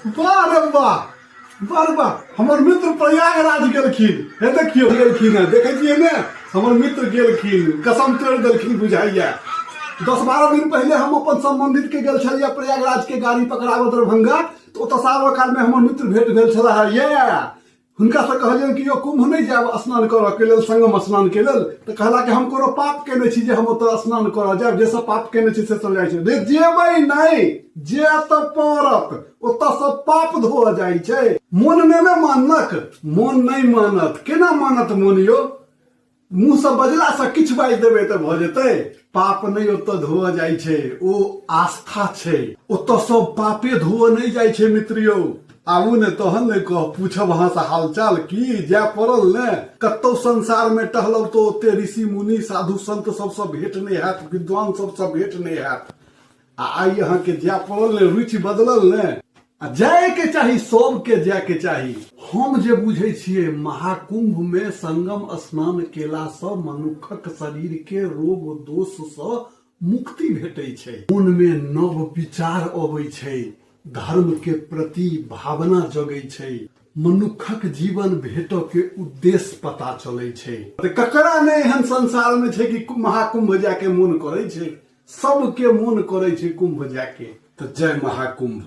वाह रे वाह, वाह रे वाह। हमर मित्र प्रयागराज गेलखिन। हे देखियौ गेलखिन हँ, देखै छियै ने, हमर मित्र गेलखिन, कसम तोड़ि देलखिन बुझाइया। 10-12 दिन पहिले हम अपन संबंधित के गेल छलियै प्रयागराज के गाड़ी पकड़ाबऽ दरभंगा, तऽ ओतऽ सावर काल में हमर मित्र भेंट भेल छलाह। ये हुनका से कहलियनि कि यौ कुंभ नहि जायब स्नान करऽ के लेल, संगम स्नान के लेल, तऽ कहला कि हम कोनो पाप केने छी जे हम ओतऽ स्नान करऽ जायब, जे सब पाप केने छी से सब जाइ छै। रे जेबै नहि, जे तऽ पड़त, ओतऽ सब पाप धोअ जाइ छै। मोन नहि ने मानलक, मोन नहि मानत, केना मानत मोन यौ? मुँह से बजला से किछु बाजि देबै तऽ भऽ जेतै? पाप नहि ओतऽ धोअ जाइ छै, ओ आस्था छै। ओतऽ सब पापे धोअ नहि जाइ छै मित्र यौ। आबू ने तहन ने कह पूछब अहाँ से हालचाल, की जाय पड़ल ने? कतौ संसार में टहलब तो ओते ऋषि मुनि साधु संत सबसँ भेंट नहि हैत, विद्वान सबसँ भेंट नहि हैत। आ आइ अहाँके जाय पड़ल ने, रुचि बदलल ने। आ जायके चाही, सबके जायके चाही। हम जे बुझै छियै, महाकुंभ में संगम स्नान केलासँ मनुखक शरीर के रोग दोषसँ मुक्ति भेटै छै, मन में नव विचार अबै छै, धर्म के प्रति भावना जगै छै, मनुखक जीवन भेटऽ के उद्देश्य पता चलै छै। तऽ ककरा नहि एहन संसार में छै कि महाकुंभ जायके मोन करै छै? सबके मोन करै छै कुंभ जायके। तऽ जय महाकुंभ।